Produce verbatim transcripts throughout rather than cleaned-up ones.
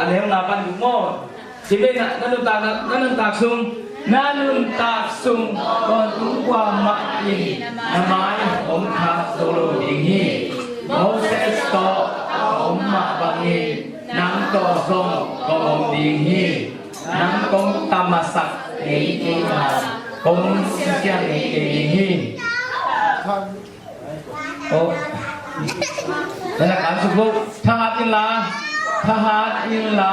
Leong na pan guk maw. Ci ve na, na nuntak, na, na nuntak sung, na nuntak sung tawntung kuamah in na mai om kha zo lo ding hi. Moses tawh a om mah bangin nang tawh zong ka om ding hi. Nang kong tamasak ngei kei a, kong siang ngei kei ding hi. Oh. Thahat in la, thahat in la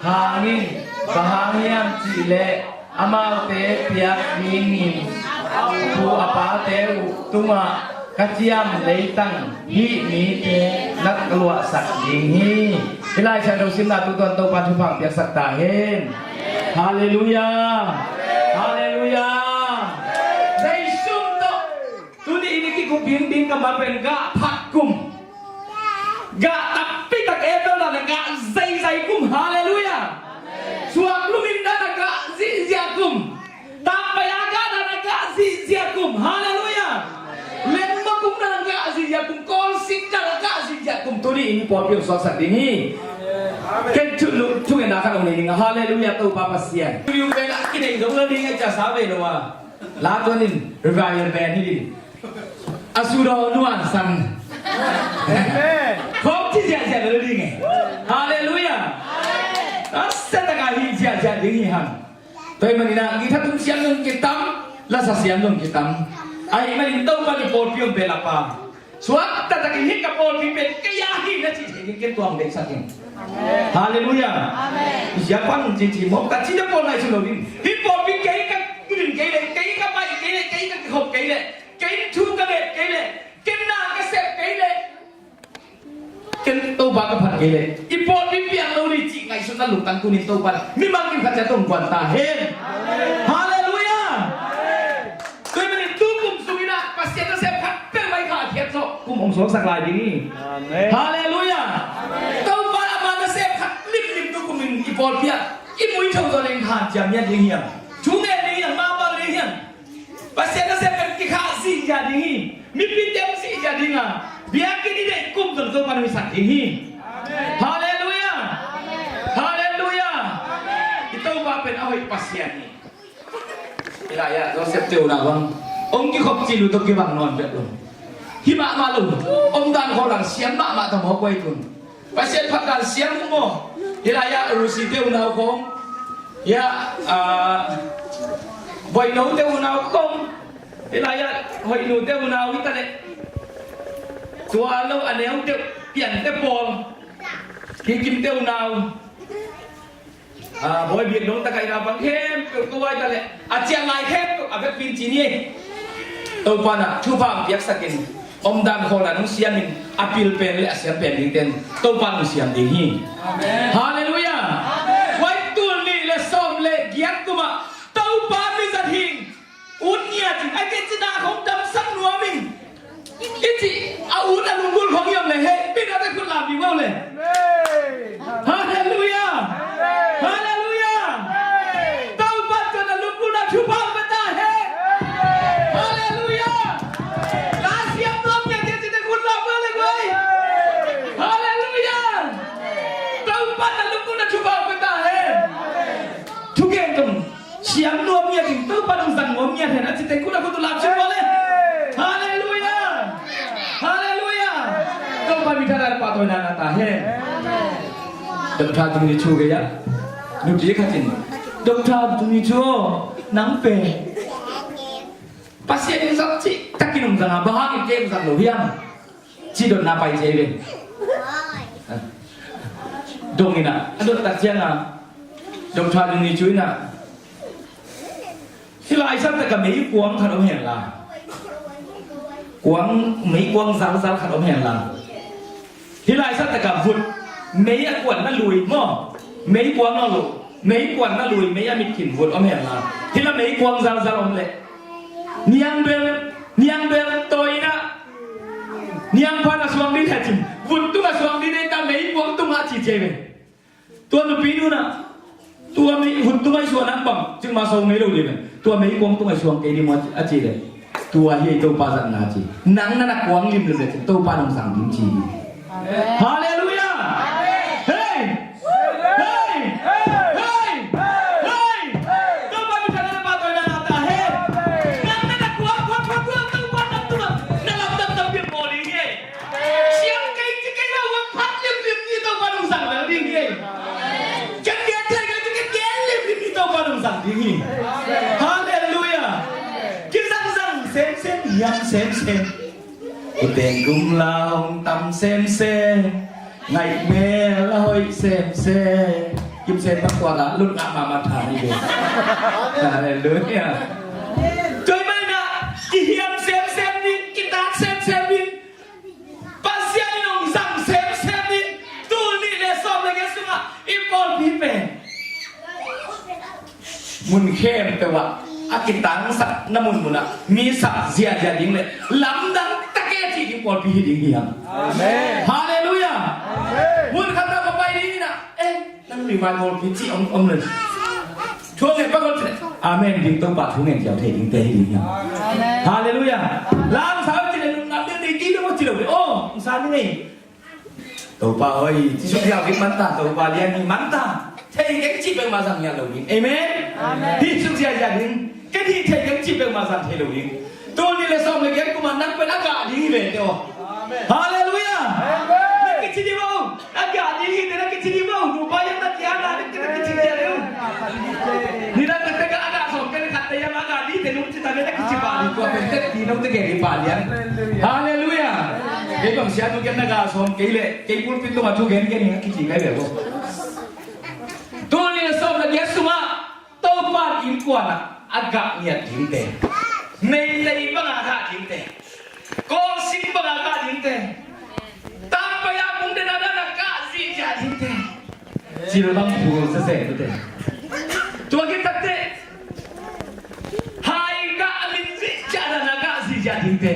hang in, bang hang hiam cih leh amaute piak dingin a pu a pate uh tungah ka ciam leitang hih mite na luahsak ding hi. Hih Lai Siangtho simna tu tuan Topa thupha piaksak ta hen. Halleluiah. Halleluiah. Zeisum tawh tuni in i kikup bingbing ka ma pen gah phat kum. Gah takpi tak April na gah zeizai kum. Halleluiah. Suak lum in dan a gah zihziah kum. Takpai a gah dan a gah zihziah kum. Halleluiah. Lengma kum dan a gah zihziah kum. Kawlsik dan a gah zihziah kum. Tuni in pawlpi hong suaksak ding hi. Ken thu, thungetna khat hong nei ning a. Halleluiah, Topa Pasian. Tuni hong pen a kinei zong la ding a, ca sa ve lo a. La tuan in revival band hi ding. A su daw nuan san. Amen. Khawm ci ziahziah lo ding e. Halleluiah. A siataka hi ziahziah ding hi hang. Tua ahih manin a guitar tum siam zong kitam, lasa siam zong kitam. Ahih manin Topa i pawlpi hong belap a, suak taktakin hih ka pawlpi pen kei a hi na cih theih ding ken tua hong deihsak in. Halleluiah. Amen. Ziapa nung cici mawk ka cite pawl ngaihsun lo ding. Hih pawlpi kei ka kudin kei leh, kei ka baih kei leh, kei ka kikhop kei leh, ken thu ka nget kei leh, ken na ka sep kei leh, ken Topa ka phat kei leh, i pawlpi piang lo ding cih ngaihsutna lungtang tuni in Topa in mi mangngilh khat ciat hong guan ta hen. Halleluiah. Tua ahih manin tu kum sung in a Pasian nasem khat peuhmah i khahkhiat zawh kum hong suaksak lai ding hi. Amen. Halleluiah. Topa in ama nasem khat limlim tu kum in i pawlpi ah i muitho zawh leng hanciam ngiat ding hiam? Thu ngen ding hiam? Mapal ding hiam? Pasian nasem pen kikhah zihziah ding hi. Mipite om zihziah ding a, biakinn i deih kum zong Topa in hong hisak ding hi. Halleluiah. Halleluiah. I Topa pen a hoih Pasian hi. Hih lai-ah Joseph te unau bang hong kikhop cil uh tawh kibang nawn bek lo. Hih mahmah lo. Omdan khawlan siam mahmah ta maw, kua i tun? Pasian phatdan siam uh maw. Hih lai-ah Rusi te unau khawng, hih ah, ah, Boino te unau khawng, hih lai-ah Hoihnu te unau hi ta leh, tua lo a neu te, Pian te pawl, Kikim te unau, ah, Bawi Biak Dong takai na bang khempeuh ko vai ta leh a ciah lai khempeuh a vekpi in ci ni ei. Topa in a thupha hong piaksak in, omdan khawlan hong siam in, a pil pen le a siam pen dingte in Topa in hong siam ding hi. Amen. Halleluiah. Amen. Vai tul nih le sawm le giat kum ah Topa mizat hing ut ngiat in, a kei cina khong damsak nuam in. I cih a ut a lunggulh khong i om le hei, pi na te khut lam ding uh le. Halleluiah. Halleluiah. Topa tawh na lunggulhna thupha pe ta hen. Halleluiah. La siam nuam ngiat ngiat cite khut lam uh le guai. Halleluiah. Topa na lunggulhna thupha pe ta hen. Thugen tung. Siam nuam ngiat in Topa in hong zang nuam ngiat hen a cite khut a khut uh lam cin uh le. Halleluiah. Halleluiah. Topa min thadah pahtawina ngah ta hen. Doctor Dungni Chu gei ah nupi khat in, Doctor Dungni Chu aw, nang pen Pasian in zat cih takin hong zang a, bang hangin kei hong zang lo hiam? Ci dotna pai ci ei ve. Dong in a, a dot tak ciang a, Doctor Dungni Chu in a, hih lai sat tak a meikuang khat om hen la. Kuang, meikuang zalzal khat om hen la. Hih lai sat tak a vut, mei a kuanna lui maw. Meikuang lo lo. Meikuanna lui, mei a mit khin vut om hen la. Hih la meikuang zalzal om leh, niang bel, niang bel tawi in a, niang pan a suang ding he cin, vut tung a suang ding hi ta, meikuang tung a ci ci ei ve. Tua nupi nu in a, tua mei vut tung a i suah nang bang, cik ma so ngei lo ding ve. Tua meikuang tung a i suang kei ding maw a ci leh, tua hi Topa zatna ci. Nang na na kuang limlim le cin, Topa in hong zang ding ci. Halleluiah. Hei. ding hi. Halleluiah. Kizangzang semsem, hiam semsem. Kuteng kum la hong tam semsem. Ngaih mel a hoih semsem. Kim sem bang tua la lut ngah mahmah ta hi ve. Halleluiah. Tua ahih manin ah kihiam semsem ding, kitat semsem ding. Pasian in hong zang semsem ding. Tul nih le sawm le giat sungah i pawlpi pen mun khempeuh ah a kitangsakna munmun ah mi sak ziahziah ding le lamdang tak e cih ding pawlpi hi ding hi hang. Amen. Halleluiah. Amen. Mun khat ah va pai ding in ah, eh, nang revival pi cih om, om le. Thu ngen bang om cih le, amen ding, Topa thu ngen ziau thei dingte hi ding hi hang. Amen. Halleluiah. Lam sa cih le lungdam ding, ding ding lo cih lo le, oh, sa ni ngei. Topa hoih, Jesu ziau ding man ta, Topa lian hi man ta. Thei keng cih peuhmah zang hial lo ding. Amen. Amen. Hih suk ziahziah ding. Ken hih thei keng cih peuhmah zang thei lo ding. Tul nih le sawm le giat kum ah nang pen a gah ding hi ve te aw. Amen. Halleluiah. Amen. Na kici ding maw. A gah ding hi te na kici ding maw. Nupa hiam na kici a gah ding te na kici ding a ding. Nidang na te gah a gah sawm ken khat te hiam a gah ding te nung ci ta ve na kici pah ding tua pen te ding nong te geh ding pah lian. Halleluiah. Kei bang sia tu ken na gah sawm kei leh kei pulpit tungah thu gen gen hi a kici kai ve ko. Tul nih le sawm le giat sungah Topa innkuan ah a gah ngiat dingte, meitei bang a gah dingte, kawlsing bang a gah dingte, tangpai a pung den a dan a gah zihziah dingte, cil bang phul sese dingte, tua khit takteh hai gah a min zihziah dan a gah zihziah dingte.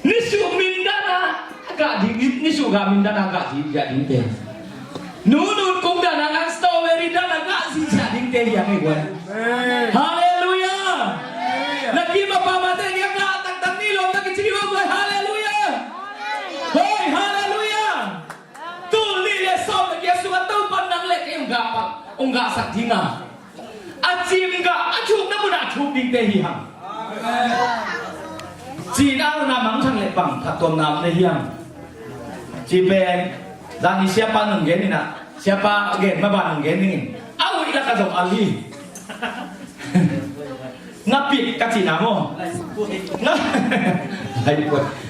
Nisuh min dan a gah ding, nisuh gah min dan a gah ding, gah dingte. Nunun kung dan a gah strawberry dan a gah zihziah dingte hi hang ei guai. Halleluiah. Na kim a pamate ni a gah taktak ni lo na kici ni lo guai. Halleluiah. Hei, halleluiah. Tul nih le sawm le giat sungah Topa'n nang le kei hong gah pak, hong gahsak ding a, a cim gah a thukna mun ah thuk dingte hi hang. Cih na alna mangthang le bang phattuamna om na hiam? Cih pen zani siapa nong gen in ah, siapa gen ma ban nong gen ding in, a uih lak a zong al hi. Ngapik ka cihna maw? Nga,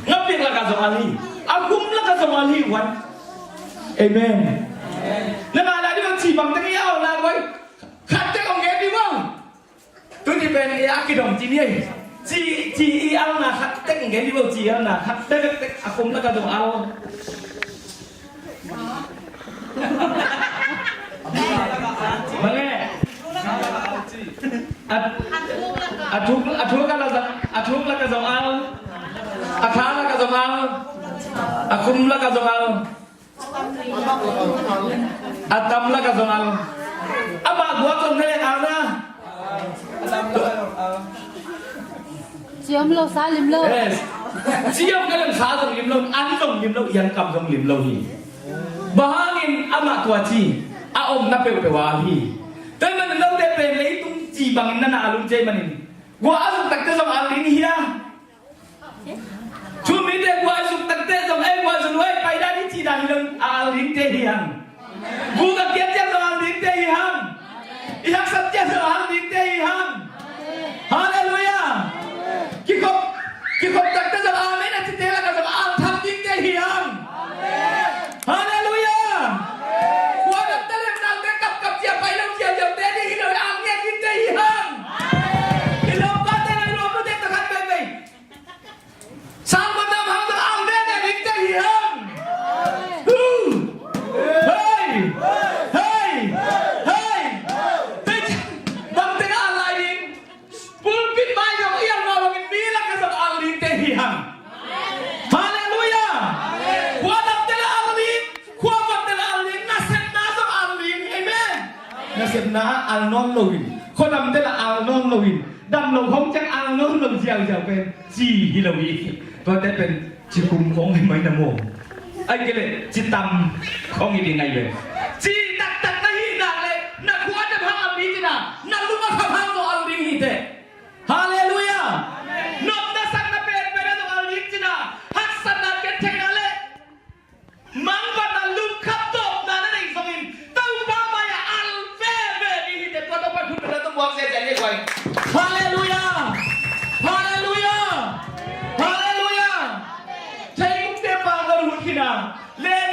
ngapik lak a zong al hi. A gum lak a zong al hi wan. Amen. Na ngah lai ding bang ci bang teng i au lai guai. Khat tek hong gen ding bang. Tuni pen i a kidong ci ni ei. Ci, ci i alna khat tek hong gen ding bang, ci i alna khat tek tek a gum lak a zong al. Bang e. A, a thuk, a thuk a la zong, a thuk lak a zong al. A kha lak a zong al. A gum lak a zong al. A tam lak a zong al. Amah guak zong ne le al na. Ciam lo sa lim lo. Yes. Ciam ka lem sa zong lim lo, an zong lim lo, ian kam zong lim lo hi. Bang hangin amah tua ci a omna peuhpeuh a hi. Tua ahih manin note pen leitung ci bangin na na a lungcia ahih manin gua a zuk takte zong al ding hi a. Thu mite gua a zuk takte zong ei gua zun uai pai dan hi ci dan hi lo a al dingte hi hang. Guk a kiat ciang zong al dingte hi hang. I haksat ciang zong al dingte hi hang. Halleluiah. Kikhop, kikhop takte zong amen a cite lakah zong al tham dingte hi hang. Halleluiah. Khuadamte le naute kapkap cia pai lo cia ziaute ding hi lo al ngiat dingte hi hang. I lawmpate le i lawmnute takhat veivei. Sang man nam hang dang ang ve ne ding te hi hang. Hei! Hei! Hei! Bang teng a lai ding. Pulpit mai zong i ang na bangin mi lak a zong ang ding te hi hang. Halleluiah! Khua dam te la ang ding, khua vat te la ang ding, nasepna zong ang ding. Amen. Nasepna a al nawn loin, khua dam te la al nawn loin, dam lo khong ciang al nawn lo ziauziau pen ci hi lo hi. Tuate pen ci kum khong hi mai na maw? Ai kei leh ci tam khong hi ding ai ve. Ci taktak na hih nak leh na khua dam hang a mi cina, na lung a kham hang zong al ding hi teh. Halleluiah. Nopna sakna penpen a zong al ding cina, haksatna ken theihna leh mangbatna lungkham tawpna na neih zongin Topa mai-ah al veve ding hi teh. Tua Topa khut bel a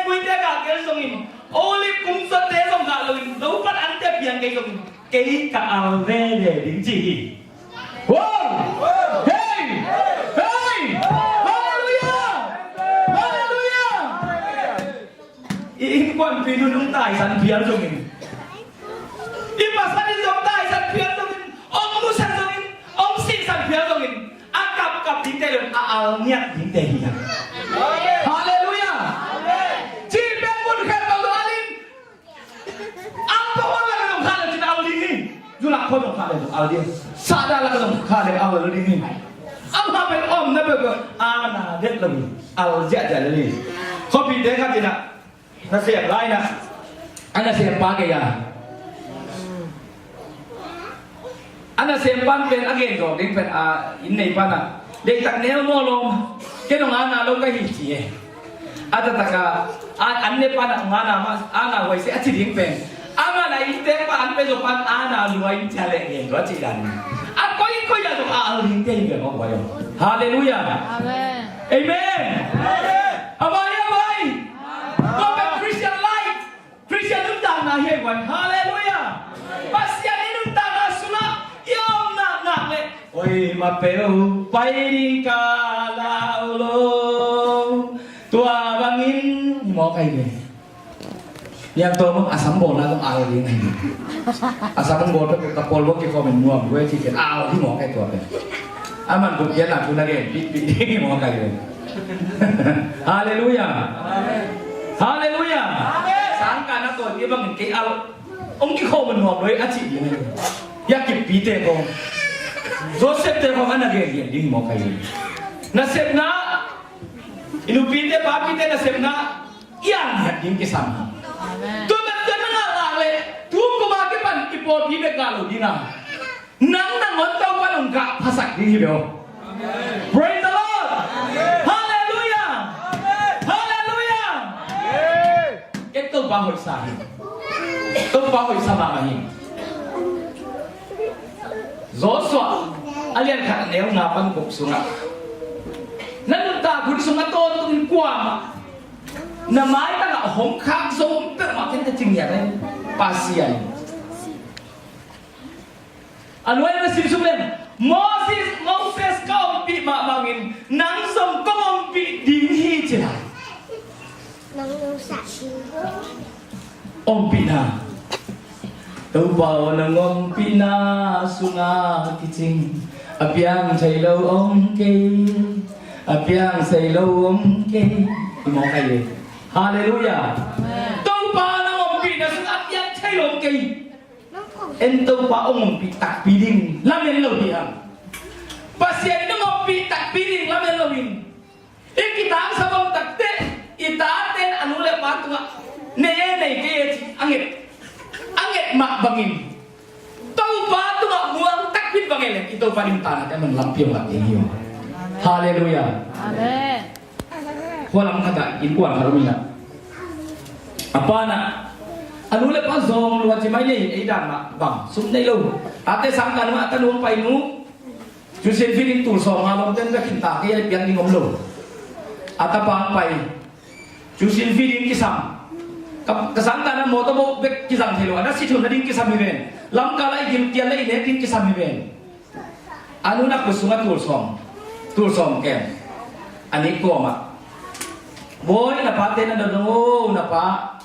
Uite gah kel zongin, olive kung zote zong gah loin, lo pan ante piang kei zongin, kei ka al veve ding ci hi. Wow! Hey! Hey! Halleluiah! Halleluiah! I innkuanpih nu nung taisan phial zongin, i pasal in zong taisan phial zongin, ong nusia zongin, ong sihsan phial zongin, a kapkap dingte lo in a al ngiat dingte hi hang. Halleluiah! Cih bek mun khat bang lo al in, a pawh lak zong kha le cin al ding hi. Zu lak khua zong kha le zong al ding. Sahdah lak zong kha le al ding hi. Amah pen omna peuhpeuh a na det lo hi. Al ziahziah lo hi. Khuapihte khat in ah, nasem lai in ah, a nasempa gei a, a nasempa pen a gen zawk ding pen a inn neipa in ah, deihtak neu maw lawm, kei dong a na lo ka hi ci e. A taktak a, a, an nepa in ah, a na ma, a na huai se a ci ding pen, amah in ah innteekpa an pia zawk pan a na luai in cia leh gen lua cih dan. A koikoi ah zong a al dingte hi ve maw, huai aw. Halleluiah. Amen. Amen. A vai, a vai. Tua pen Christian life, Christian nuntakna hi ei vai. Halleluiah. Pasian i nuntakna sungah i om naknak leh, oi, ma peu pai ding ka lau lo. Tua bangin hi mawk ahi ve. Niang tawm a sam bawlna zong al ding ahi. A sam bawl peuh ka pawl bawk kikhawm in nuam gue ci ken al hi mawk ahi tua pen. A man gup hian a thu na gen pihpih ding hi mawk ahi ve. Halleluiah. Halleluiah. Sangkah na tawi pi bangin kei al ong kikhawm in nuam lo hi a cih ding ahi. Yakippi te kong, Joseph te kong a na gen gen ding hi mawk ahi ve. Nasepna, i nupite papite nasepna i ang ngiat ding kisam hi. Amen. Tua bek tua na ngah lak leh tu kum a kipan i pawlpi bek ngah lo ding a, nang nangawn Topa nong gah phasak ding hi ve aw. Amen. Praise the Lord. Amen. Halleluiah. Amen. Halleluiah. Amen. Ken Topa hoihsa hi. Topa hoihsa mahmah hi. Joshua a lian khat a neu nga pan guk sungah, na nuntak hun sungah tawntungin kuamah na maitang ah hong khak zo om peuhmah ken ka ci ngiat hi. Pasian, a nuai na sim suk leng, Moses, Moses ka ompih mahmah in nang zong kong ompih ding hi ci lai. Ompihna. Topa aw, nang ompihna sungah kicing a piang thei lo om kei, a piang thei lo om kei. I mawk ahi ve. Halleluiah. Amen. Topa nang ompihna sungah a piang thei lo om kei. En Topa ong ompih takpi ding lamen lo hi hang. Pasian in ong ompih takpi ding lamen lo in. I kitangsam om takteh i tate in a nu le pa tungah nei e, nei kei e ci a nget, a nget mah bangin Topa tungah muang takpi bang e leh i Topa in tanate man lampi ong lak ding hi. Halleluiah. Amen. Khua lam khatah innkuan khat om in ah, a pa in ah, a nu le pa zawng lua ci mai nei in, ei dan mah bang sum nei lo. A te sangkah nu a tanu hong pai nu, tuition fee ding tul sawm nga lawmten bek hi ta, kei a piang ding om lo. A tapa hong pai, tuition fee ding kisam. Ka, ka sangkah na mawtaw bawk bek kizang thei lo a, na si thun na ding kisam hi ven. Lamkal a i gil kial le i nek ding kisam hi ven. A nu in a khut sungah tul sawm, tul sawm kem. A nih kawmah, bawi, na pate na dodong o, na pa,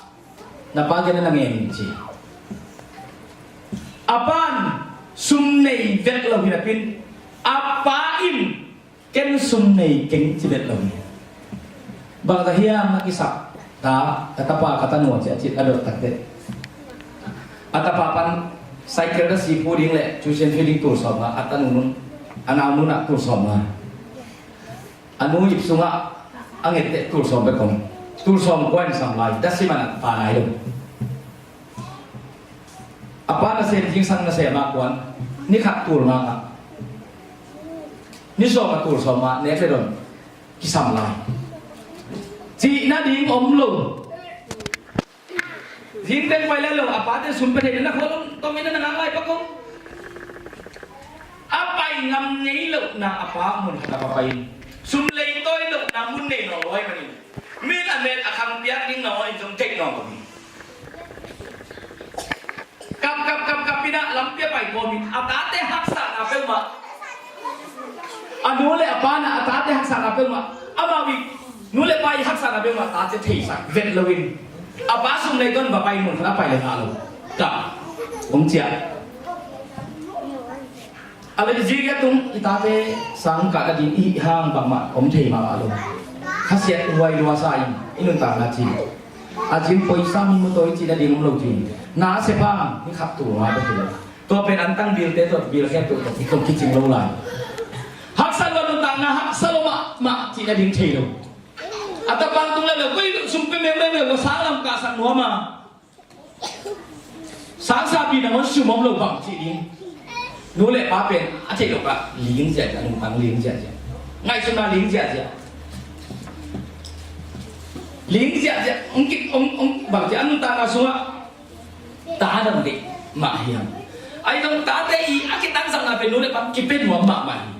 na pa ken na ngen in ci. A pa in sum nei vet lo hi napi in, a pa in ken sum nei keng ci vet lo hi. Bangzah hiam na kisap ta, ka tapa ka tanu a ci a cit a dot takteh, a tapa pan cycle da si phu ding le tuition fee ding tul sawm nga, a tanu nun, a nau nun ah tul sawm nga. A nu ip sungah a ngetteh tul sawm bek om. Tul sawm kua in sam lai, da si man a pa nai lo. A pa nasem zingsang nasem a kuan, ni khat tul nga nga, ni sawm a tul sawm nga, nek le don kisam lai. Cih nading om lo. Zing teng pai lai lo, a pate sum pe thei na khualom tawm in na ngang lai pa kong. A pai ngam ngei lohna a pa mun khat a va pai in, sum leitawi lohna mun nei nawn lo ahih manin, min a met a khang piak ding nawn Kap, kap, kap, kap in ah lampi a pai kawmin a tate haksatna peuhmah, a nu le a pa in ah a tate haksatna peuhmah, amau i nu le pa i haksatna peuhmah tate theisak vet loin, a pa sum lei tawh va pai mun khat a pai le ngah lo. Kap, hong ciah. A leh zing a tung i tate sang kah nading i hang bangmah om thei mahmah lo. Khasiat huai luasa in i nuntakna ci. A cin poisa mi mu tawi cih nading om lo ci. Na a sep hang ni khat tul ngai bek hi lo. Tua pen antang bilte tawh bil khe tul tawh kicing lo lai. Haksa lo nuntakna haksa lo mahmah cih nading thei lo. A tapang tung le lo koi sum pe meng meng lo sang lam kahsak nuam a. Sang sapi nangawn sum om lo bang cih ding. Nu le pa pen a theih lo ka ling ziahziah, nungtang ling ziahziah. Ngaihsutna ling ziahziah. Ling ziahziah. Ong kik, ong, ong bang ci a nuntakna sungah ta dang dih mah hiam. Ai dong tate i a kitangsakna pen nu le pa kipia nuam mahmah hi.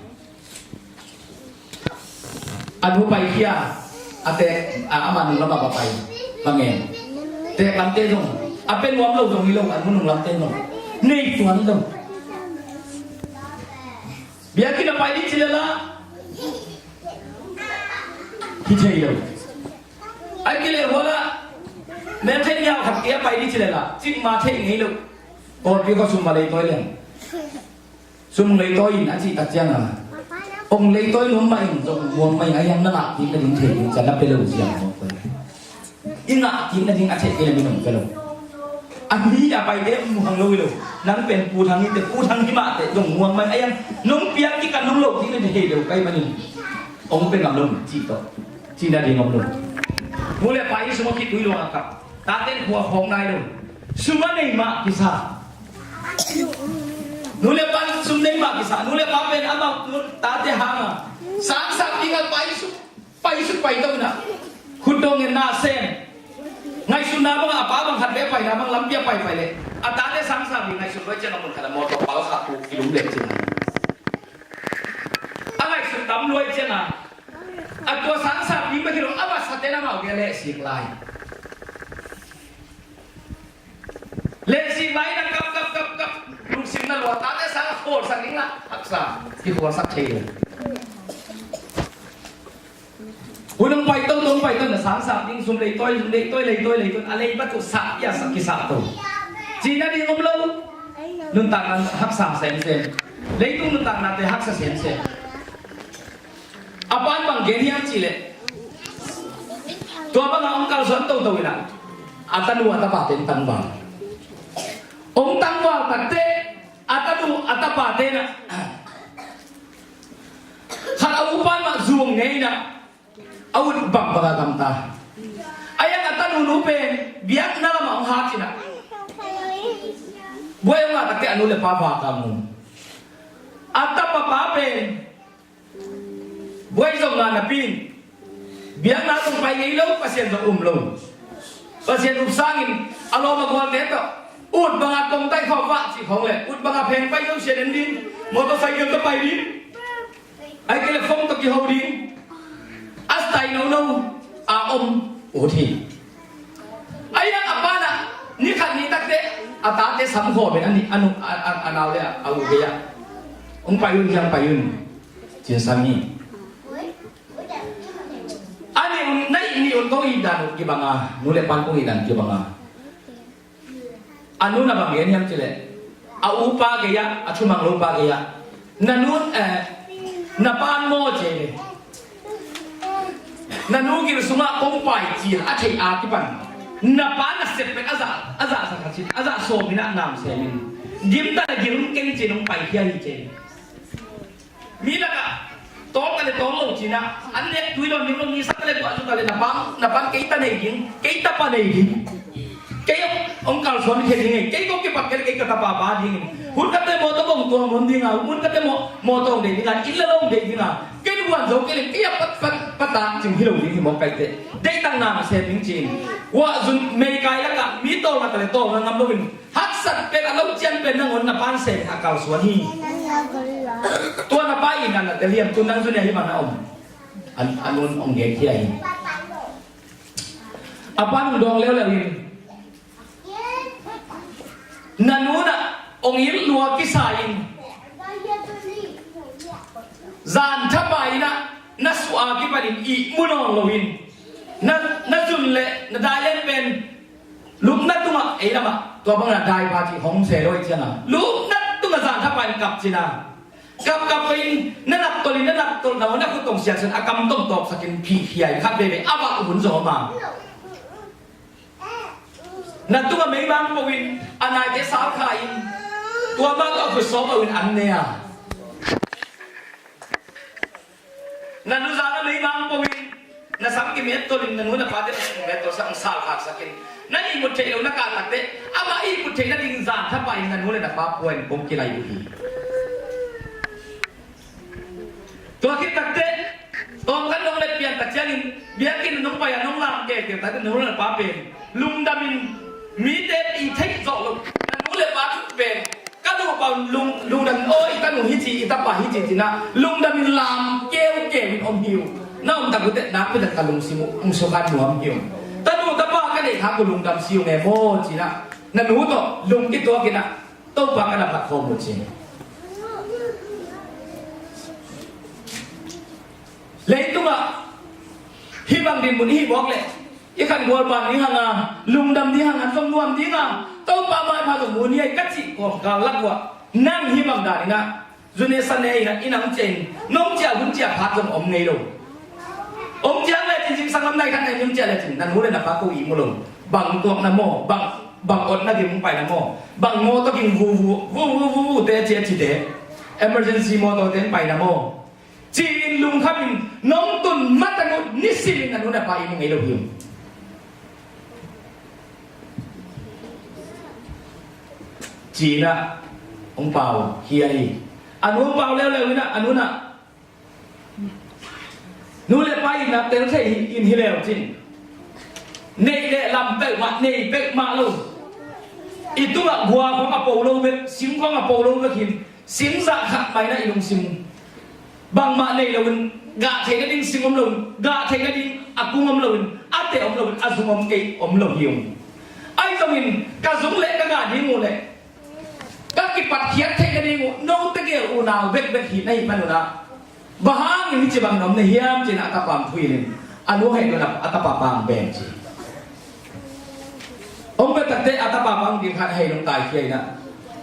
A nu paikhia, a te, a, ama nung lamah va pai, va ngen. Te lamte zong a pia nuam lo zong hi lo, a nu nung lamte zong nei tuan lo. Biakinn a pai dih ci le la hi thei lo. Ai ki le huala men thei niau khat kia pai dih ci le la cik ma thei ngei lo. Kawlpi khuasum ma lei tawi leng. Sum leitawi in a cih tak ciangin, ong leitawi nuam mah in zong muang mah in a hiang na ngah kik nading thei ding ciang na pia lo ziang mawk koi. I ngah kik nading a theih kei le min ong pia lo. A mi a paite muang lo hi lo. Nang pen Pu Thang hi te, Pu Thang hi mah te zong muang mah in a hiang nong piak kik a nong lo kik nading thei lo kai manin ong pia ngam lo cih tawh. Cih nading om lo. Nu le pa i sungah khitui luang a kap. Tate khua khawk nai lo. Sum a nei mah kisa. Nu le pa sum nei mah kisa. Nu le pa pen amau tate hanga sangsak ding a paisuk, paisuk paito ina. Khutdong in na sem. Ngaihsutna bang a pa bang khat ve paina bang lampi a paipai le a tate sangsak ding ngaihsut luai ciang a mun khat a mawtaw pal khat tu kilum lek cin a. A ngaihsut tam luai ciang a a tua sangsak ding bek hi lo a masa ten amau bia lehsik lai. Lehsik lai na kap kap kap kap. Lungsim na lua tate sang a khualsak ding a haksa kikhualsak thei lo. Hun ang pai to, to ang pai to na sangsak ding sum lei tawi, sum lei tawi, lei tawi, lei tawi a lei batu sak ia sak kisak to. Cina ding om lo. Nuntak na haksa semsem. Leitung nuntak nate haksa semsem. A pan bang gen hiam cih leh tua bangah hong kalsuan toto inah a tanu a tapate hong tangval. Hong tangval takte a tanu a tapate inah khat a upan mah zu hong ngei inah a ut bangbang a gamta. A yang a tanu nu pen biakna lamah hong hat inah buai hong ngah takte a nu le pa vak a ngun. A tapa pa pen buai zong nga napi in biakna zong pai ngei lo, Pasian zong um lo. Pasian um sangin a lawm a gualte tawh ut banga kongtai khawh vah cih khawng le ut banga pheng pai zo sian en ding, motorcycle tawh pai ding, ai kei le phone tawh kiho ding. A style nono a om ut hi. A iang a pana ni khat ni takte a tate sam khawm in a ni a nu a, a, a nau le a, a u gei ah hong pai un hiang pai un. Cin sang hi. A ni un na i ni un kong i dan uh kibang a nu le pan kong i dan kibang a. A nu na bang gen hiam cih leh a upa gei ah a thumang lopa gei ah na nun eh, na pan maw cei le na nu gil sungah kong pai cil a theih a kipan na pa na sep pen a zah a zah sa khat cin a zah sawm in a nam sem in gim ta na gil keng cin hong pai khia hi cei. Mi lakah tawl ta le tawl lo cina an nek tui lo ning lo mi sak ta le buah zu ta le na pang na pang kei ta nei ding kei ta pa nei ding. Kei hong kalsuan khe ding ei kei kong kipat kei kei ka ta pa pa ding ei. Hun kate mawtaw bong tuang mun ding a mun kate mawtaw hong dei ding a inn le lo hong dei ding a kei buan zo kei le kei a pat pat pat a cing hi lo ding hi mawk kai te. Dei tang na ma sem ding cin. Wah zun mei kai lakah mi tawl na ta le tawl na ngam lo in. Haksat pen a lo cian pen nangawn na pan sem a kalsuan hi. Tua na pa in a na tel hiam tu nang zun a hi man a om. An an un ong gen khia hi. A pa nung dawng leuleu in, na nu na ong it lua kisa in, zan thapa in ah na suah a kipanin ihmu nawn lo in, na, na zun le na dai len pen lupna tungah, ei lamah tua bangin a dai pa cih hong se lo i ciangah lupna tungah zan thapa in kap cina. Kapkap ko in na naptolh in, na naptolh na hun a khut tong siaksan a kam tong tawpsakin phihkhia in khat veve a vak hun zong om a. Na tungah meimang po in a naite salkha in tua mah tawh a khut sawm a un an ne a. Na nuzan a meimang po in na sam kimettolh in na nu na pate na sam kimettolh sak, salkhaksak in na ihmut theih loh na kah takteh amah ihmut theih nading zan thapa in na nu le na pa pua in kong kilai uh hi. Tua khit takteh tawmkhat nong let pian tak ciangin biakinn nong pai a nong lam kei kei takteh na nu le na pa pen lungdam in mite i theih zawh loh na nu le pa thu pen ka duh pah un lung, lungdam in aw i tanu hi ci, i tapa hi ci cina lungdam in lam keukeu in om hi uh. Na om tak uh teh nakpi tak ka lungsim uh hong sukha nuam hi uh. Tanu tapa ka neih khak uh lungdam si uh nge maw cina na nu tawh lung kituak in ah Topa ka na phat khawm uh ci. Leitungah hih bang dinmun i hih mawk leh i khan gualpan ding hanga lungdam ding hanga zong nuam dinga Topa maipha zong mu ni ai ka cih kawmkal lak uah nang hih bang dan inah zu ne sa ne inah i nang ciah in nong ciah hun ciah phat zong om ngei lo. Om ciang lecin zingsang lam nai khat nai nong ciah lecin na nu le na pa ko ihmu lo. Bang tuakna maw, bang, bang otna gim pai na maw, bang mawtaw ging vuvu vuvu vuvu te a ciah cite emergency mawtaw te pai na maw. Ci-in lungkhamin nong tun matang uh nisimin na nu na pa i mu ngei lo hi. Ci-inah hong pau hi ahi. A nu hong pau leuleu inah a nu nah nu le pa itna tel thei in hi leu cin. Neih le lam peuhmah nei peuhmah lo. I tungah gua khong a po lo bek, sim khong a po lo bek hin. Singzah khat mai na i lungsim bangmah nei loin gah theih nading sing om loin gah theih nading a kung om loin a teh om loin a zung om kei om lo hi ung. Ahi zongin ka zung leh ka gah ding uh leh ka kipatkhiat theih nading uh note gel unau bekbek hi na hih manunah bang hangin hih ci bangin om na hiam cinah a tapa ang thuilin a nu hei nunah a tapa pang beng ci. Hong pia takte a tapa pang ding khat hei nong taikhia inah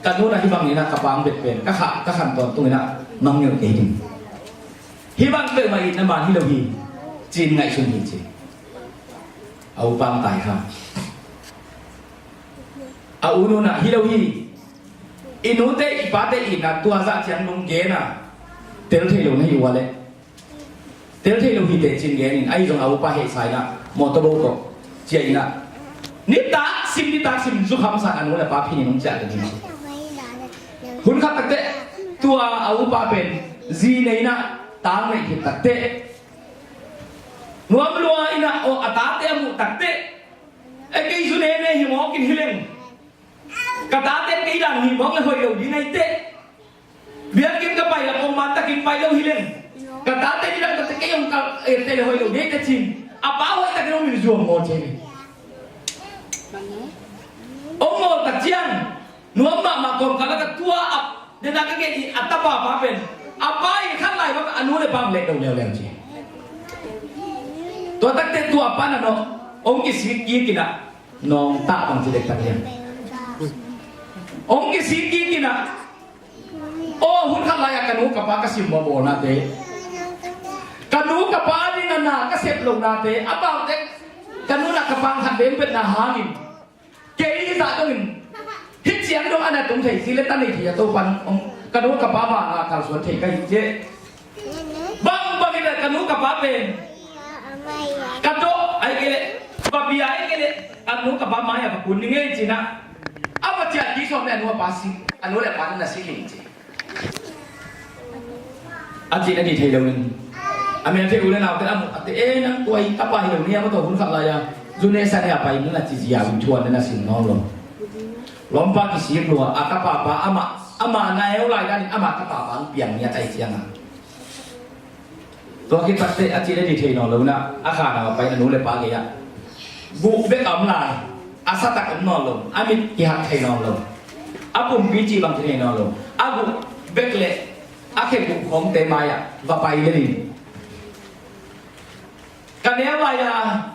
ka nu na hih bang inah ka pang bet pen ka khan ka khan tawntung inah mangngilh kei ding. Hih bang peuhmah itna man hi lo hi. Cin ngaihsun hi ci. A u pang tai kha. A u nu na hi lo hi. I nute i pate itna tua zah ciang nong gen a tel thei lo na hi ua leh Tel thei lo hi teh cin gen in ahi zong a upa hehsa inah mawtaw bo tawh ciah inah nitak sim nitak sim zukham san a nu le pa phin in hong ciah ding hi. Hun khat takteh tua a upa pen zi nei inah tang neih hi takteh nuam lua inah aw a tate a muh takteh e kei zu ne ne hi mawk in hi leng ka tate kei dan hi mawk le hoih lo ding ahi teh. Biakinn ka pai la pongman takin pai lo hi leng ka tate ni dang tate kei hong kal erte le hoih lo dei te cin a pa hoih takin hong min zuam maw cin. Hong maw tak ciang nuam mahmah kawm kal a ka tua ap dena ka gen i a tapa pa pen a pa i khan lai bak a nu le pa hong leh do leuleu cin. Tua takte tua pa na nawh hong kisik kik inah nawng tah bang ci dektak hiam. Hong kisik kik inah aw hun khat lai-ah ka nu ka pa ka sim mawh bawlnate ka nu ka pa ding a na ka sep lohnate a pangte ka nu na ka pang khat veng betna hangin kei zah dongin hih ciang dong a na tung thei si le ta nei thei a Topan ka nu ka pa vanga kalsuan thei ka hi ciah. Bangbang in a ka nu ka pa pen ka dawh ahi kei leh va bia ahi kei leh ka nu ka pa mai-ah va kun ni ngei cinah a va ciah kik sawm le a nu a pa si a nu le a pa na si king ci. A cih na dih thei loin a mel thei u le naute a muh a te e nang tua i tapa hi lo ni a ma tawh hun khat lai-a zu ne sa ne a pai na na ci zia un thuan na na sin ngawng lo. Lawmpa kisik lua a tapa pa amah amah na eu lai danin amah tapa pa ang piang ni a tai cianga. Tua khit takteh a cih le dih thei nawn lo inah a khan a pai na nu le pa gei-ah Guh bek a om lai, a satak om nawn lo, a mit kihak thei nawn lo, a pumpi cih bang thei nawn lo, a guh bek le a khe guh khawngte mai-ah va pai lel in. Ka neu lai-a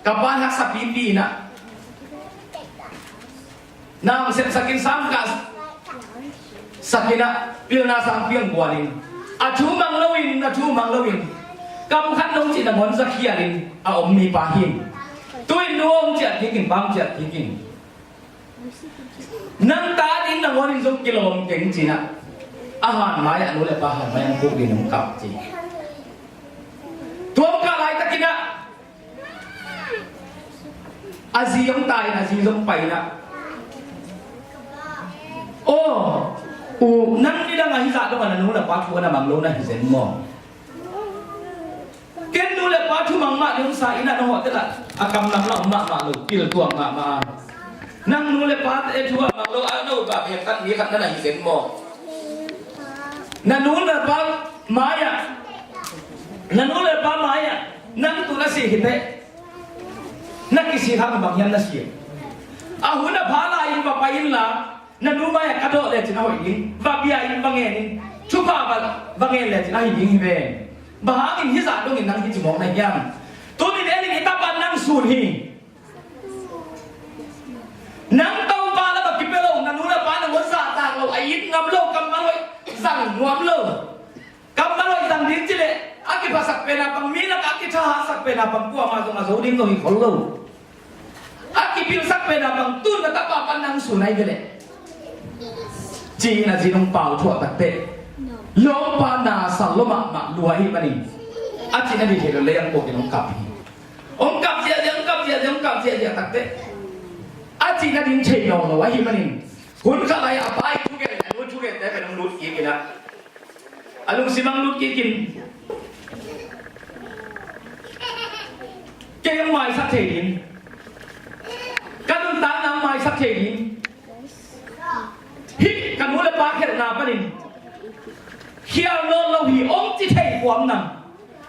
ka pa in haksa pipi in ah, na hong sepsak in, sam kah sak in ah, pilna sangpi hong guan in, a thu mang loin, a thu mang loin, kam khat nong cih nangawn zakhial in a om mipa hi. Tu-in nu hong ciah kik in, pa hong ciah kik in, nang ta ding nangawn in zong kilawm keng ci-in ah, a han mai-ah nu le pa han mai-ah hong puk ding hong kap ci. Tua hong kah laitakin ah, a zi hong tai in, a zi zong pai in ah, aw u, nang nidang a hizah dong a na nu na pa thu a na mang lo na hi zen maw? Ken nu le pa thu mang mah ding hong sa in ah, na hawh tel ah a kam lam lah om mahmah lo, pil tuak mahmah. Nang nu le pa thu a mang lo a, na ut bah phengkhat mi khat na na hi zen maw? Na nu le pa mai-ah, na nu le pa mai-ah nang tu na si hi teh, na kisik hang bang hiam na si? A hun a pha lai-in va pai inla, na nu mai-ah ka dawh lecin a hoih ding, va bia in, va ngen in, thupha va, va ngen lecin a hi ding hi ve. Bang hangin hizah dongin nang hi ci mawk na hiam? Tuni-in en in, i tapa nang sun hi. Nang Topa lam a kipia lo, na nu na pa nangawn zahtak lo, a it ngam lo, kammal hoih zang nuam lo. Kammal hoih zang ding ci leh, a kiphasak pen a pang, mi lakah a kithahatsak pen a pang, kuamah zong a zo ding zong hi khol lo. A kipilsak pen a pang, tu-in na tapa pan nang sun ahi ve leh, ci-in a zi in hong pau thuah tak teh, lawmpa na sal lua mahmah lua ahih manin, a cihna ding thei lo leh hong puak in hong kap hi. Hong kap ziahziah, hong kap ziahziah, hong kap ziahziah tak teh, a cihna ding thei nawn lo ahih manin, hun khat lai-ah a pa ii thugen, a nu ii thugente pen hong lut kik in ah, a lungsim ah hong lut kik in, kei hong maisak thei ding, ka nuntakna hong maisak thei ding, hih ka nu le pa khelhna panin khial nawn lo hi, hong ci thei kuam nang.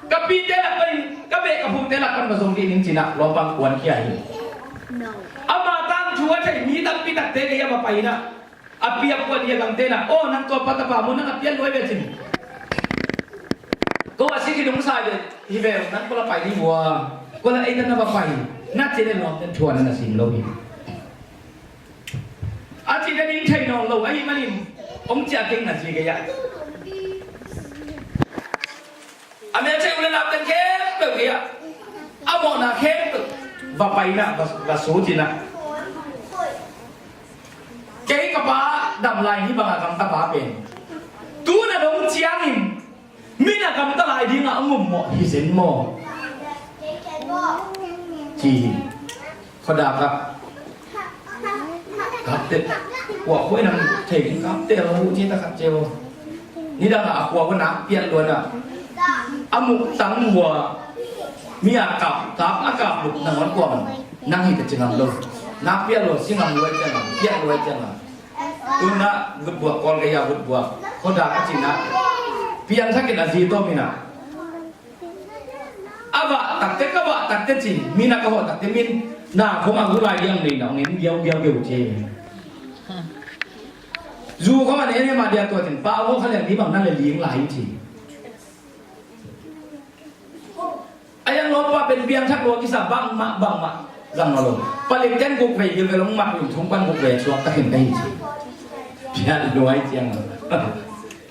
Ka pite lak panin, ka beh ka phukte lak pan va zong dih ning ci-in ah lawmpa hong kuankhia hi. Ama tangthu a thei mi tampi takte gei-ah va pai in ah, a pi a pu a di a gamte in ah, aw, nang tua pa tapa maw, nang a pian lua hi ve cin. Ko a si khin hong sa hi ve, hi ve, nang kua la pai ding uh a, kua la ei na va pai, na ci leh lawmte'n thu a na na sim lo hi. A cihna ding thei nawn lo ahih manin, hong ciah keng, na zi gei-ah, a melchih u le nau teng khempeuh gei-ah, a mawhna khempeuh va pai in ah, va, va sut in ah, kei ka pa dam lai, hih bang a gamta pa pen tu-in a dong ciangin, mi in a gamta lai ding a hong um mawh hi zen maw? Ci hi. Khuadak ah kapte, kuah khuai nang thei ding, kapte lo ci ta khat cio. Nidang ah a khua uh a nak piat lua in ah, a muh tang uh a, mi a kap, kap, a kap luk nangawn kuamah nang hi ta ci ngam lo. Nak piat lua, si ngam lua ciang a, piat lua ciang a, tu-in ah vutbuak, kawl gei-ah vutbuak, khuadak a ci-in ah, piangthak in a zi tawm in ah, a vah takte, ka vah takte ci, mi in ah ka hawh takte, mi in na khong a gu lai diang nei na hong en giaugiau geu ci. Zu khong a nei ne mah dia tua cin, pa aw, kha liang ni bang na le ling lai ci. A yang lawmpa pen piangthak lua kisa, bangmah, bangmah zang nawn lo. Palik ten guk vei gil ve long mat lum thum pan guk vei suak takin ka hi ci. Piat lua hi ciang a,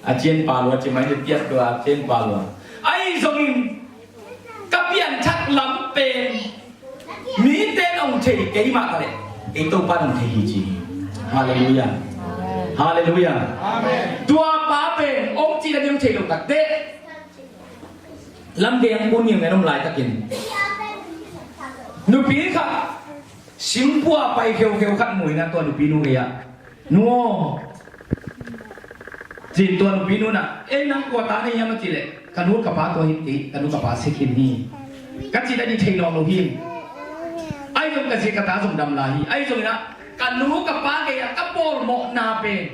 a cian pa lua ci mai, piat lua, a cian pa lua. Ahi zongin ka pianthak lam pen mite in hong thei kei mah ta leh, ei Topa in hong thei hi ci. Halleluiah. Halleluiah. Amen. Tua pa pen hong cihna ding hong thei lo takte, lamgei hong pun ngiungeu in om laitakin, nupi khat singpua pai kheukheu khat mu in ah, tua nupi nu gei-ah, "Nu aw," ci-in tua nupi nu in ah, "Ei, nang kua ta na hiam?" a cih leh, "Ka nu ka pa tua hi," ci, "Ka nu ka pa si khin hi," ka cihna ding thei nawn lo hi. Ahi zong ka zi ka ta zong dam lai hi. Ahi zongin ah ka nu ka pa gei-ah ka pawl mawhna pen,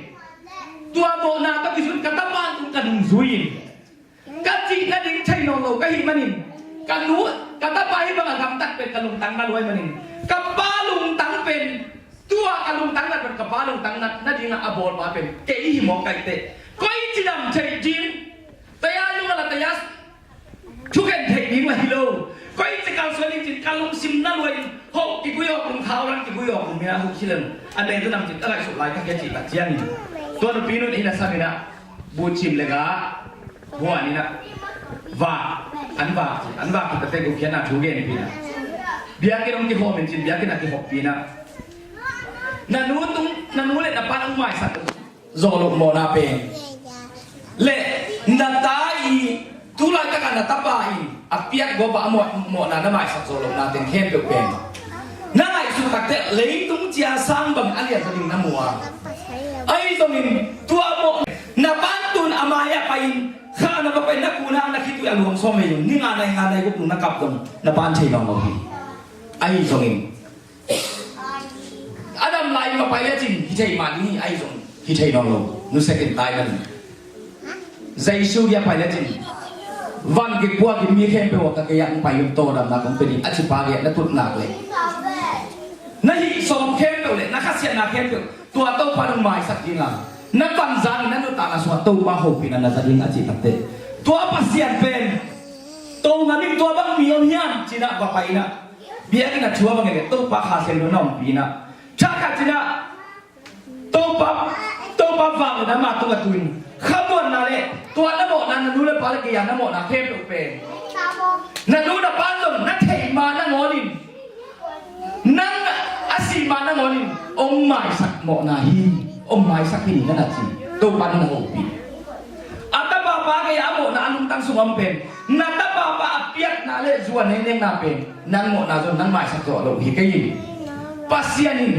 tua mawhna tawh kizui-in ka tapa tung ka nungzui in, ka cihna ding thei nawn lo ka hih manin, ka nu, Ka tapa hih bang a gamtat pen ka lungtang na lua ahih manin, ka pa lungtang pen, tua ka lungtang nat pen, ka pa lungtang nat nading a a bawlpa pen kei hi mawk ka hi teh. Koi ci dam theih ding, taya lung a la taya thukhen theih ding la hi lo. Koi ci kalsuan ding cin ka lungsim na lua in, hoh kigui awk lungkhau lang kigui awk lungmia hoh ci leng a nei tu nam cin ka ngaihsut lai ka kia cih tak ciangin, tua nupi nun in a sam in ah, bu cim le ga huan in ah, vak, an vak ci, an vak kita te guk hian a thu gen pi na. Biakinn hong kihawm in cin, biakinn a kihawm pi na. Na nu tung, na nu le na pa nang maisak zawh loh mawhna pen, le na ta i, tu laitak a na tapa in a piak gawp a mawh, mawhna na maisak zawh lohna teng khempeuh pen, na ngaihsut tak teh leitung cia sang bang a lian sa ding na mu a. Ahi zongin tua mawh na pan tun a mai a pai in, kha na va pai na kuna na khitui a luang sawm vei zong, ni nga nai nga nai guk na kap zong na pan thei nawn lo hi. Ahi zongin a dam lai ma pai le cin hi thei mah ding hi, ahi zong hi thei nawn lo. Nu second tai man Jesu gei a pai le cin, van kikuak in mi khempeuh a ka gei a hong pai un, tawldamna kong pia ding a ci pa gei a na tut nak le, na hih sawm khempeuh le na khasiatna khempeuh tua Topa nong maisak ding a, na pan zang in na nuntakna sungah Topa hopihna na za ding a cih tak teh, tua Pasian pen to ngam in, tua bang mi om hiam ci in ah va pai in ah, biakinn a thu a va ngen le Topa Kha Siangtho na ompih in ah, thakhat ci in ah, Topa, Topa vang le na ma tung a tu in, khamuanna le tua na mawhna, na nu le pa le gei a na mawhna khempeuh pen, na nu na pa zong na theih ma nangawn in, nang a sih ma nangawn in hong maisak mawhna hi, hong maisak hi ning, na na ci. Topa na na hopih. A tapa pa gei a mawhna a lungtang sung a om pen, na tapa pa a piakna le zu a nengnengna pen nang mawhna zong nang maisak zawh lo hi kei in. Pasian in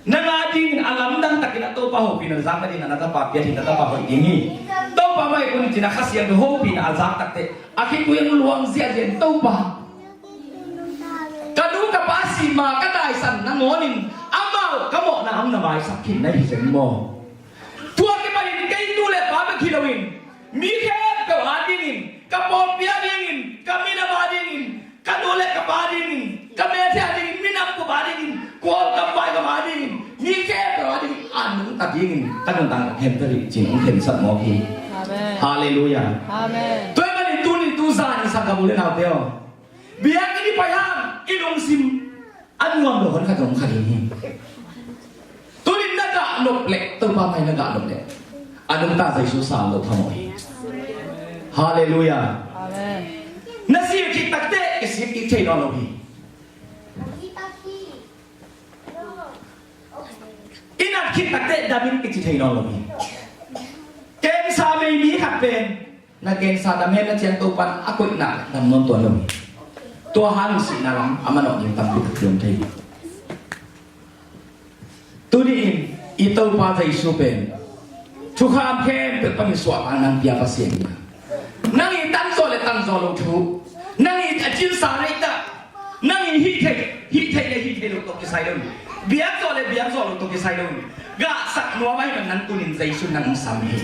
nang a dingin a lamdang takin a Topa hopihna zang nading a na tapa piak hi, na tapa hoih ding hi. Topa mah i kun cin a Kha Siangtho hopihna a zak tak teh a khitui hong luang ziahziah in, Topa, ka nu ka pa sih ma ka taisan nangawn in amau ka mawhna hong na maisak khin na hi zen maw? Tua kipan in kei nu le pa bek hi lo in, mi khempeuh a dingin, ka pawlpi a dingin, ka minam a dingin, ka nu le ka pa dingin, ka mete a dingin, minam kup a dingin, Kawlgam vaigam a dingin, mi khempeuh a dingin a nungta dingin ka nuntakna khempeuh ding cin hong khensat mawk hi. Amen. Halleluiah. Amen. Tua ahih manin tuni tu zan i sanggam u le naute aw, biakinn i pai hang i lungsim a nuam lo hon khat zong kha ding hi. Tuni na gah nop leh, Topa mai na gah nop leh, a nungta Jesu sang lo phamawh hi. Halleluiah. Amen. Na sik khit tak teh kisik kik thei nawn lo hi. I nat khit tak teh dam in kici thei nawn lo hi. Cancer nei mi khat pen, na cancer dam hen na ciang Topa in a koihna dam nawn tuan lo hi. Tua hang sihna lam a manawh ding tampi tak tuan thei hi. Tuni in i Topa Jesu pen thukham khempeuh panin suahtakna nang pia Pasian hi. Nang i tanzaw le tanzaw lo thu, nang i a cinsa neih tak, nang i hih theih, hih theih le hih theih lo tawh kisai lo, biakzaw le biakzaw lo tawh kisai lo, gahsak nuam ahih man nang tunin Jesu nang hong sam hi.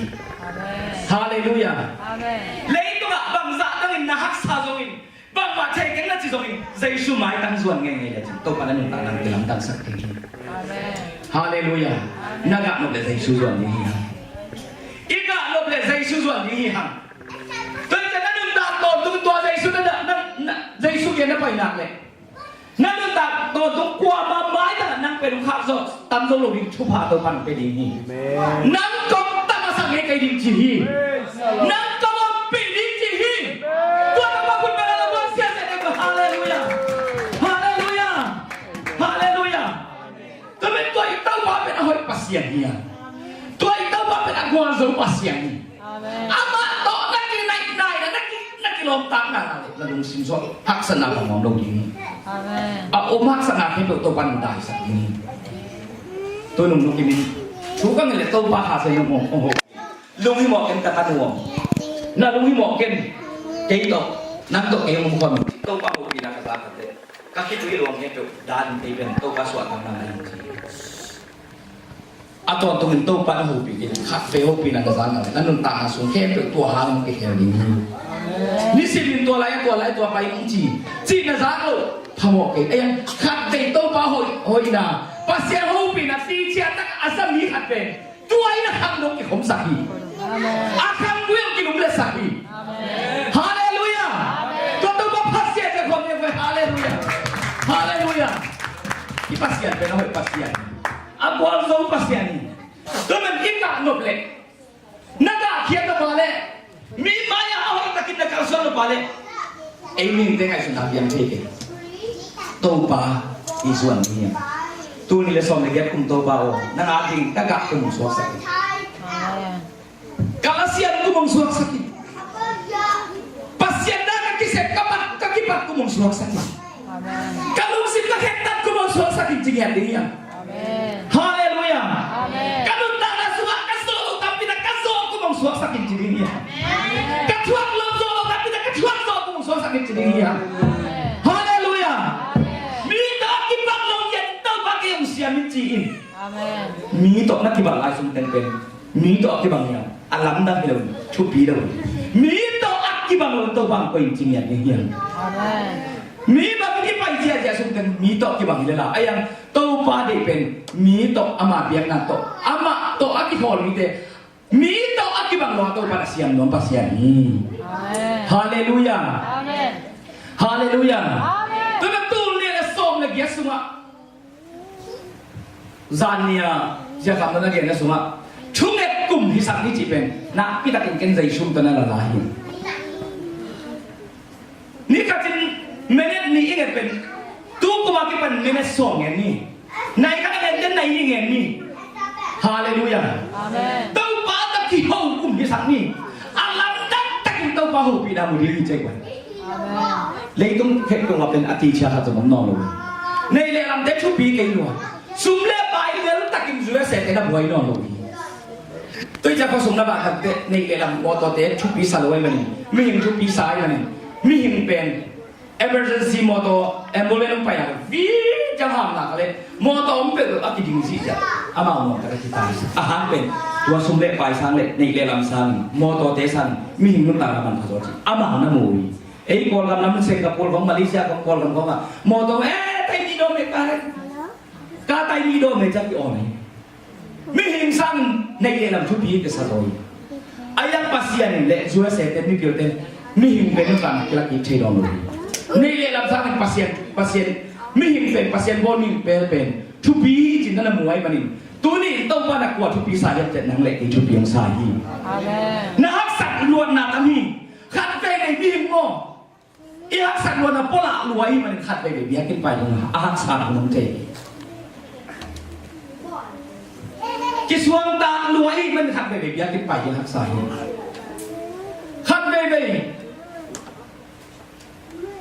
Amen. Halleluiah. Amen. Leitungah bangzah nangin na haksa zongin, bangmah thei keng na ci zongin, Jesu maitang zuan ngeingei le cin Topa na nuntakna hong kilamdangsak ding hi. Amen. Halleluiah. Amen. Na gah nop le Jesu zuan ding hi hang. I gah nop le Jesu zuan ding hi hang. Tua ciang na nuntak tawntung tua Jesu na, na, na, Jesu gei na pai nak leh, na nuntak tawntung kuamah maitang nang pen hong khak zawh tam zo lo ding thupha Topa in pia ding hi. Amen. Nang kong tam a sak ngei kei ding ci hi. Praise the Lord. Nang kong ompih ding ci hi. Amen. Tua Topa khut beng a la buan siasia ding. Halleluiah. Halleluiah. Halleluiah. Tua pen tua i Topa pen a hoih Pasian hi a. Tua i Topa pen a gualzo Pasian hi. Amen. Amah tawh na kinaihnaihna, na ki, na kilawmtatna, na lungsim sungah haksatna bang om lo ding hi. Amen. A om haksatna khempeuh Topa in daisak ding hi. Tua nung nung kimin thu ka ngen leh Topa Kha Siangtho hong, hong, hong. Lunghimawh ken ka tanu aw. Na lunghimawh ken. Kei tawh, nang tawh kei hong om khawm. Topa hopihna ka za ka teh, ka khitui luang khempeuh dan in kei pen Topa suahtakna na hi ci. A tawntungin Topa na hopih kei, khatvei hopihna na za nang, na nuntakna sung khempeuh tua hang hong kikhel ding hi. Nisimin tua lai, tua lai, tua pai hong ci. Cihna zak lo, phamawh kei. Ei, khat vei Topa hoih, hoihna, Pasian hopihna, ticiah tak a za mi khat vei. Tua in a khangno kikhomsak hi. Amen. A khanggui hong kilumletsak hi. Amen. Halleluiah. Amen. Tua Topa Pasian zia khom ni vai. Halleluiah. Halleluiah. I Pasian pen a hoih Pasian. A gualzo Pasian hi. Tua man i kah nop leh, na gah khiat na pah leh, mi mai-ah a hoihtakin na kalsuan na pah leh, ei mihingte ngaihsutna piang thei kei. Topa i zuan ni hiam? Tul nih le sawm le giat kum Topa aw, nang ading ka gah kum hong suaksak in. Amen. Ka lasiam kum hong suaksak in. Pasian na ka kisep ka pat, ka kipat kum hong suaksak in. Amen. Ka lungsim ka khektat kum hong suaksak in ci ngiat ding hiam? Amen. Halleluiah. Amen. Ka nuntakna sungah ka zawh loh tampi tak ka zawh kum hong suaksak in ci ding hiam? Amen. Ka thuak loh zawh loh tampi tak ka thuak zawh kum hong suaksak in ci ding hiam? Amen. Halleluiah. Amen. Mi tawh a kibang lo hiam, Topa kei hong siam in ci in. Amen. Mi tawh na kibang lai sung teng pen, mi tawh a kibang hiam, a lamdang hi lo, thupi lo. Mi tawh a kibang lo Topa hong koih in ci ngiat ding hiam? Amen. Mi bang kipai ziahziah sung teng mi tawh kibang hi lel a, a yang Topa deih pen mi tawh, ama biakna tawh, amah tawh a kikhawl mite, mi tawh a kibang lo a Topa na siam nuam Pasian hi. Amen. Halleluiah. Amen. Halleluiah. Amen. Tua na tul nih le sawm le giat sungah, zan nia, Zia Kham na gen na sungah, thunget kum hisak ni cih pen nakpi takin ken Zeisu tawh na la lai hi. Ni khatin minute nih i nget pen, tu kum a kipan minute sawm ngen ni. Nai khat a nget pen nai nih ngen ni. Halleluiah. Amen. Topa tawh kiho kum hisak ni. A lamdang takin Topa hopihna mu ding hi ci pen. Amen. Leitung khempeuh ah pen a ticiah khat zong om nawn lo. Neih le lamte thupi kei lua. Sum le pai lel takin U S A te na buai nawn lo hi. Tua ciang khua sung na vak khat teh neih le lam mawtawte thupi sa lo ahih manin, mihing thupi sa ahih manin, mihing pen emergency mawtaw, ambulance hong pai a, vi ciang hamnak a leh mawtaw hong peuh a kiding zihziah, amau nuam tak a kitai. A hang pen tua sum le pai sang le neih le lam sangin, mawtawte sangin mihing nuntakna manpha zaw cih amau na mu hi. Ei Kawlgam lam, Singapore khong, Malaysia khong, Kawlgam khong ah mawtaw, eh, tai mi dawm e, ka, ka tai mi dawm e, ciang ki awn hi. Mihing sangin neih le lam thupi hi, pia sa zaw hi. A yang Pasian in le U S A te, mipilte, mihing pen nuntakna kilak kik thei nawn lo hi. Neih le lam sangin Pasian, Pasian, mihing pen, Pasian bawl mihing pen, pen thupi hi cih na na mu ahih manin, tuni in Topa na kua thupi sa hiam cih nang le kei thupi hong sa hi. Amen. Na haksa luatna tam hi. Khat veivei mihing maw, i haksa luatna pua lah lua ahih manin khat veivei biakinn pai ding a haksa ding om thei. Kisuangtak lua ahih manin khat veivei biakinn pai ding haksa hi. Khat veivei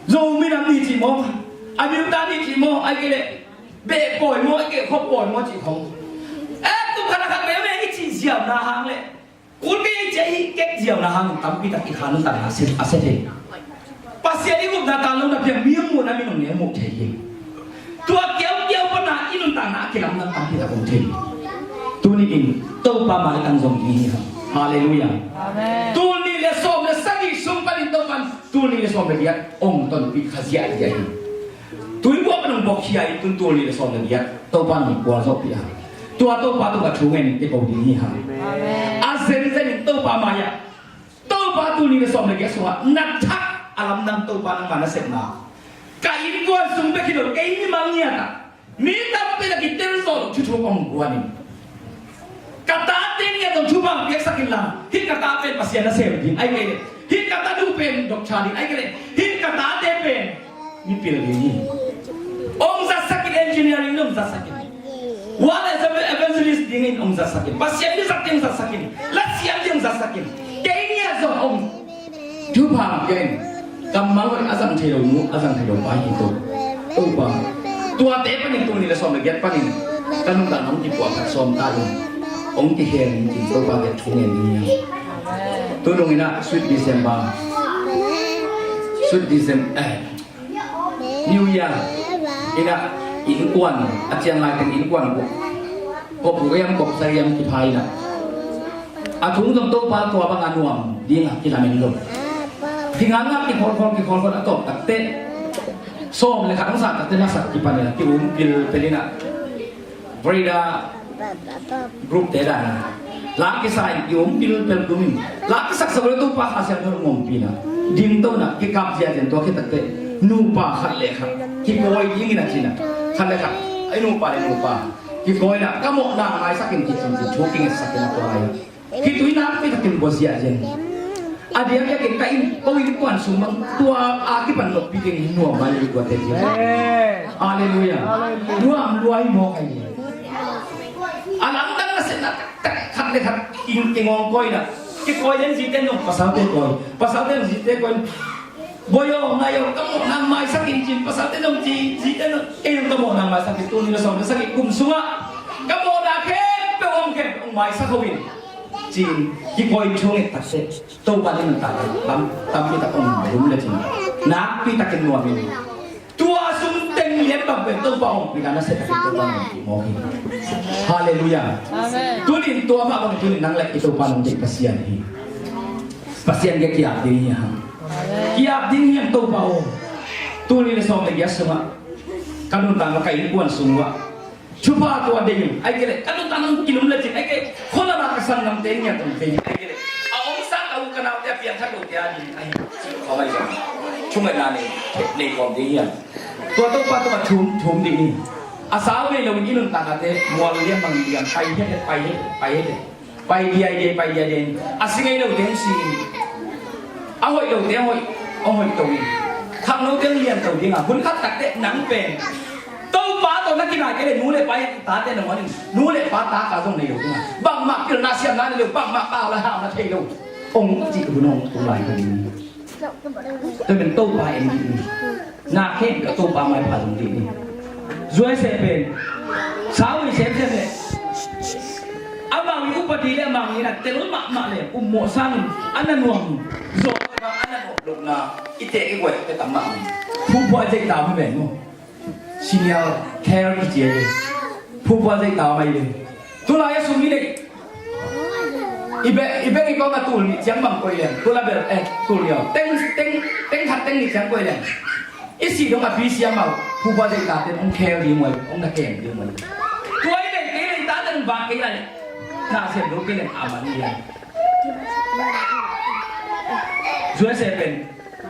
Zo minam ni cih maw, a miuta ni cih maw, ahih kei leh beh pawi maw, ahih kei leh khop pawi maw cih khong, eh, kum khat a khat veivei i cih ziauna hang leh, kul kei i cih i kek ziauna hangin tampi tak i kha nuntakna a sia, a sia thei. Pasian i upna tan lo na piang mi hong muhna, mi hong ne hong muh thei hi. Tua kiaukiau pana i nuntakna a kilamdang tampi tak om thei. Tuni in Topa maitang zong ding hi hang. Halleluiah. Amen. Tul nih le sawm le sagih sung panin Topa in tul nih le sawm le giat hong tonpih kha ziahziah hi. Tuibuak nong bawk khia i tun tul nih le sawm le giat Topa nong kual zawhpih a, tua Topa tungah thu ngen kiko ding hi hang. Amen. A zenzen in Topa mai-ah, Topa tul nih le sawm le giat sungah na thak a lamdang Topa nangmah na sepna, ka innkuan sung bek hi lo, kei mimal ngiat ah mi tampi tak i tel zawh loh thuthuk hong guan in. Ka tate ngiat zong thupha piaksak inla, hih ka ta pen Pasian nasem ding, ahih kei leh hih ka tanu pen doctor ding, ahih kei leh hih ka tate pen mipil ding hi. Hong zatsak in, engineering hong zatsak in. World evangelist dingin hong zatsak in. Pasian mizat ding hong zatsak in. Lasiam ding hong zatsak in. Kei ngiat zong hong thupha pia in. Kammal hoih a zang thei lo nu, a zang thei lo pa hi ko. Topa, tuate panin tul nih le sawm le giat panin ka nuntakna hong kipuahphat sawm ta in, hong kikhel in, Topa kiang thu ngen ni. Tu nung in ah Sweet December, Sweet December, eh, New Year in ah innkuan a ciang lai teng innkuan kop, kop riam, kop sa riam kipha in ah, a thung zong Topa tua bang a nuam ding a kilamen lo. Kingakngak kikholkhol kikholkhol a tawp takteh, sawm le khat hong sa takteh, na sak kipan in a ki-um pilpel in a, Brother group te dan a la kisa in, i-um pilpel tum in, la kisaksak le Topa Kha Siangtho in ompih in a, dingto in a kikap ziahziah in, tua khit takteh nupa khat le khat kikawi ding in a ci in a, khat le khat, ei nupa le nupa kikawi in a, ka mawhna maisak in kici in, thu kingetsak in a, tua lai a khitui nakpi takin bua ziahziah in, a diakdiakin ka inn, ko innkuan sung bang tua a kipan noppi ding nuam a lei tuate ci. Halleluiah. Nuam lua hi mawk ahi. A lamdang nasepna taktak, khat le khat kingawngkawi in a, kikawi den, zite nong pasalte kawi, pasalte nong zite kawi. Bawi aw, ngai aw, ka mawhna maisak in ci in, pasalte nong ci, zite nong, ei ka mawhna maisak in, tul nih le sawm le sagih kum sungah ka mawhna khempeuh om, khempeuh hong maisak ho in ci in, kikawi thu nget takteh Topa in nuntak tam, tampi tak hong lum le ci in, nakpi takin nuam in. Tua sung teng lian bang pen Topa hong pina, na se takin Topa hong pi mawk hi. Halleluiah. Amen. Tunin tua mah bang, tunin nang le kei Topa nong deih Pasian hi. Pasian kiang kiap ding hi hang. Kiap ding hi hang, Topa aw, tul nih le sawm le giat sungah ka nuntakna, ka innkuan sung uah thupha tua deih in, ahih kei leh ka nuntakna hong kilum le cin, ahih kei leh khualam ah ka sanggamte ngiat hong deih in, ahih kei leh a omsa ka u ka naute, a piangthak lote a ding ahi, khawng ahi zong thungetna nei, nei khawm ding hi hang. Tua Topa tungah thum, thum ding hi. A sau ngei loin i nuntaknate mual lian mang lian, pai het het, pai het het, pai het het. Pai diaidiai, pai diaidiai in, a si ngei lote hong si in, a hoih lote hong hoih, hong hoih to in, khangnote hong lianto ding a, hun khat takteh nang pen Topa tawh na kinai kei leh nu le pa, tate nangawn in nu le pa taka zong nei lo ding a, bangmah pilna siamna nei lo, bangmah pau le hau na thei lo, hong cih hun hong tung lai ka ding. Tua pen Topa en dih ni. Na khempeuh Topa maipha zong dih ni. Joseph pen sau i semsem leh amau i upadi le amau i na tel mahmah le ummawh sangin a na nuam zawh, a na nuam lohna i teh i guai te tam mahmah. Phuphuai zeita om hi ven maw? Senior care kici ahi ve. Phuphuai zeita om ahi ve. Tulai a sum i neih, i bek, i bek i kawng a tul nih ciang bang koih leng, tul a bel, eh, tul nih aw, teng, teng, teng khat teng nih ciang koih leng, i sih dong a pi siam a, phuphuai zeita ten hong khel ding uh ahi, hong na kem ding uh ahi. Tua i neih kei leh, i tate hong vak kei lai, na sem lo kei leh a man ding ahi. Joseph pen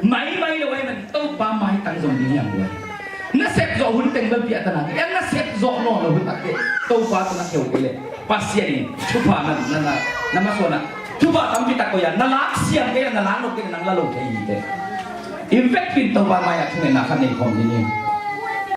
maimai lo ahih man Topa maitang zong ding hiam lua. Na sep zawh hun teng bel piahtana, na sep zawh nawn lo hun takteh Topa tawh na kheu kei leh Pasian in thupha na, na, na, na masuan a, thupha tampi tak koih a, na lak siam kei a, na lak nop kei a, nang la lo thei hi teh. I vekpi in Topa mai-ah thungetna khat nei khawm ding hi.